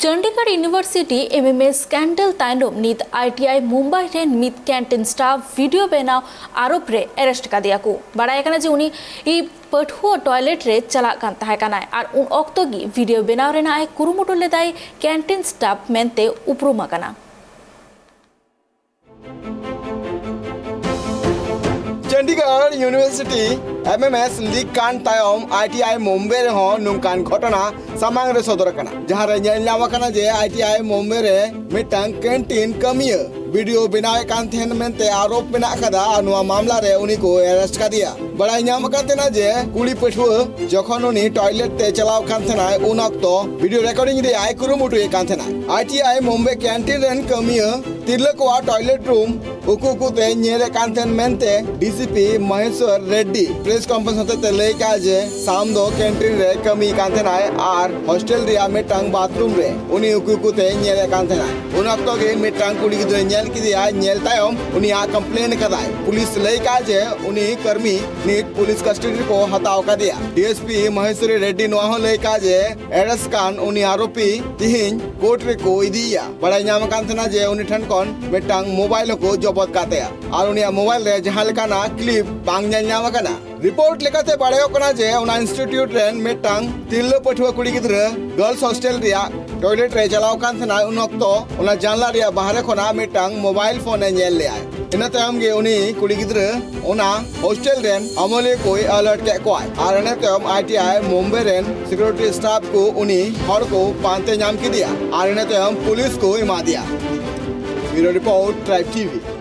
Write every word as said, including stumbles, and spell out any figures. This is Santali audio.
Chandigarh university M M S scandal ᱛᱟᱭᱱᱚᱢ ᱱᱤᱛ I T I ᱢᱩᱢᱵᱟᱭ ᱨᱮᱱ ᱢᱤᱫ canteen staff video ᱵᱮᱱᱟᱣ ᱟᱨᱳᱯ ᱨᱮ arrest ᱠᱟᱫᱮᱭᱟ ᱠᱚ᱾ ᱵᱟᱲᱟᱭ ᱠᱟᱱᱟ ᱡᱮ ᱩᱱᱤ ᱤ ᱯᱟᱹᱴᱷᱩᱣᱟᱹ toilet ᱨᱮ ᱪᱟᱞᱟᱜ ᱠᱟᱱ ᱛᱟᱦᱮᱸ ᱠᱟᱱᱟᱭ ᱟᱨ ᱩᱱ ᱚᱠᱛᱚ ᱜᱮ video ᱵᱮᱱᱟᱣ ᱨᱮᱱᱟᱜ ᱮ ᱠᱩᱨᱩᱢᱩᱴᱩ ᱞᱮᱫᱟᱭ᱾ Canteen staff ᱢᱮᱱᱛᱮ ᱩᱯᱨᱩᱢ ᱟᱠᱟᱱᱟ᱾ Chandigarh university M M S leak ᱠᱟᱱ ᱛᱟᱭᱚᱢ I T I ᱢᱩᱢᱵᱟᱭ ᱨᱮᱦᱚᱸ ᱱᱚᱝᱠᱟᱱ ᱜᱷᱚᱴᱚᱱᱟ ᱥᱟᱢᱟᱝ ᱨᱮ ᱥᱚᱫᱚᱨ ᱟᱠᱟᱱᱟ, ᱡᱟᱦᱟᱸ ᱨᱮ ᱧᱮᱞ ᱧᱟᱢ ᱟᱠᱟᱱᱟ ᱡᱮ I T I ᱢᱩᱢᱵᱟᱭ ᱨᱮ ᱢᱤᱫᱴᱟᱝ canteen ᱠᱟᱹᱢᱤᱭᱟᱹ video ᱵᱮᱱᱟᱣᱮᱫ ᱠᱟᱱ ᱛᱟᱦᱮᱱ ᱢᱮᱱᱛᱮ ᱟᱨᱳᱯ ᱢᱮᱱᱟᱜ ᱟᱠᱟᱫᱟ ᱟᱨ ᱱᱚᱣᱟ ᱢᱟᱢᱞᱟ ᱨᱮ ᱩᱱᱤ ᱠᱚ arrest ᱠᱟᱫᱮᱭᱟ᱾ ᱵᱟᱲᱟᱭ ᱧᱟᱢ ᱟᱠᱟᱱ ᱛᱟᱦᱮᱱᱟ ᱡᱮ ᱠᱩᱲᱤ ᱯᱟᱹᱴᱷᱩᱣᱟᱹ ᱡᱚᱠᱷᱚᱱ ᱩᱱᱤ toilet ᱛᱮ ᱪᱟᱞᱟᱣ ᱠᱟᱱ ᱛᱟᱦᱮᱱᱟᱭ, ᱩᱱ ᱚᱠᱛᱚ video recording ᱨᱮᱭᱟᱜ ᱮ ᱠᱩᱨᱩᱢᱩᱴᱩᱭᱮᱫ ᱠᱟᱱ ᱛᱟᱦᱮᱱᱟ᱾ I T I Mumbai canteen ᱨᱮᱱ ᱠᱟᱹᱢᱤᱭᱟᱹ ᱛᱤᱨᱞᱟᱹ ᱠᱚᱣᱟᱜ toilet room ᱩᱠᱩ ᱩᱠᱩ ᱛᱮ ᱧᱮᱞᱮᱫ ᱠᱟᱱ ᱛᱟᱦᱮᱱ ᱢᱮᱱᱛᱮ D C P ᱢᱚᱦᱮᱥᱣᱚᱨ Reddy press conference ᱦᱚᱛᱮᱛᱮ ᱞᱟᱹᱭ ᱠᱟᱜᱼᱟ ᱡᱮ ᱥᱟᱢ ᱫᱚ canteen ᱨᱮ ᱠᱟᱹᱢᱤ ᱠᱟᱱ ᱛᱟᱦᱮᱱᱟᱭ ᱟᱨ hostel ᱨᱮᱭᱟᱜ ᱢᱤᱫᱴᱟᱝ bathroom ᱨᱮ ᱩᱱᱤ ᱩᱠᱩ ᱩᱠᱩ ᱛᱮ ᱧᱮᱞᱮᱫ ᱠᱟᱱ ᱛᱟᱦᱮᱱᱟᱭ᱾ ᱩᱱ ᱚᱠᱛᱚ ᱜᱮ ᱢᱤᱫᱴᱟᱝ ᱠᱩᱲᱤ ᱜᱤᱫᱽᱨᱟᱹ ᱧᱮᱞ ᱠᱮᱫᱮᱭᱟ᱾ ᱧᱮᱞ ᱛᱟᱭᱚᱢ ᱩᱱᱤᱭᱟᱜ complain ᱟᱠᱟᱫᱟᱭ᱾ ᱯᱩᱞᱤᱥ ᱞᱟᱹᱭ ᱠᱟᱜᱼᱟ ᱡᱮ ᱩᱱᱤ ᱠᱟᱹᱨᱢᱤ ᱱᱤᱛ ᱯᱩᱞᱤᱥ custody ᱨᱮᱠᱚ ᱦᱟᱛᱟᱣ ᱟᱠᱟᱫᱮᱭᱟ᱾ D S P ᱢᱚᱦᱮᱥᱣᱚᱨᱤ ᱨᱮᱰᱰᱤ ᱱᱚᱣᱟ ᱦᱚᱸ ᱞᱟᱹᱭ ᱠᱟᱜᱼᱟ ᱡᱮ arrest ᱠᱟᱱ ᱩᱱᱤ ᱟᱨᱳᱯᱤ ᱛᱤᱦᱤᱧ court ᱨᱮᱠᱚ ᱤᱫᱤᱭᱮᱭᱟ᱾ ᱵᱟᱲᱟᱭ ᱧᱟᱢ ᱟᱠᱟᱱ ᱛᱟᱦᱮᱱᱟ ᱡᱮ ᱩᱱᱤ ᱴᱷᱮᱱ ᱠᱷᱚᱱ ᱢᱤᱫᱴᱟᱝ mobile ᱦᱚᱸᱠᱚ ᱡᱚᱵᱚᱫ ᱠᱟᱜ ᱛᱟᱭᱟ ᱟᱨ ᱩᱱᱤᱭᱟᱜ mobile ᱨᱮ ᱡᱟᱦᱟᱸ ᱞᱮᱠᱟᱱᱟᱜ clip ᱵᱟᱝ ᱧᱮᱞ ᱧᱟᱢ ᱟᱠᱟᱱᱟ᱾ Report ᱞᱮᱠᱟᱛᱮ ᱵᱟᱲᱟᱭᱚᱜ ᱠᱟᱱᱟ ᱡᱮ ᱚᱱᱟ institute ᱨᱮᱱ ᱢᱤᱫᱴᱟᱝ ᱛᱤᱨᱞᱟᱹ ᱯᱟᱹᱴᱷᱩᱣᱟᱹ ᱠᱩᱲᱤ ᱜᱤᱫᱽᱨᱟᱹ girls hostel ᱨᱮᱭᱟᱜ toilet ᱨᱮ ᱪᱟᱞᱟᱣ ᱠᱟᱱ ᱛᱟᱦᱮᱱᱟᱭ᱾ ᱩᱱ ᱚᱠᱛᱚ ᱚᱱᱟ ᱡᱟᱱᱞᱟ ᱨᱮᱭᱟᱜ ᱵᱟᱦᱨᱮ ᱠᱷᱚᱱᱟᱜ ᱢᱤᱫᱴᱟᱝ mobile phone ᱮ ᱧᱮᱞ ᱞᱮᱜᱼᱟᱭ᱾ ᱤᱱᱟᱹ ᱛᱟᱭᱚᱢ ᱜᱮ ᱩᱱᱤ ᱠᱩᱲᱤ ᱜᱤᱫᱽᱨᱟᱹ ᱚᱱᱟ hostel ᱨᱮᱱ ᱟᱹᱢᱟᱹᱞᱤᱭᱟᱹ ᱠᱚᱭ alert ᱠᱮᱫ ᱠᱚᱣᱟᱭ ᱟᱨ ᱤᱱᱟᱹ ᱛᱟᱭᱚᱢ I T I ᱢᱩᱢᱵᱟᱭ ᱨᱮᱱ security staff ᱠᱚ ᱩᱱᱤ ᱦᱚᱲ ᱠᱚ ᱯᱟᱱᱛᱮ ᱧᱟᱢ ᱠᱮᱫᱮᱭᱟ ᱟᱨ ᱤᱱᱟᱹ ᱛᱟᱭᱚᱢ ᱯᱩᱞᱤᱥ ᱠᱚ ᱮᱢᱟ ᱫᱮᱭᱟ᱾ Bureau Report, Tribe T V᱾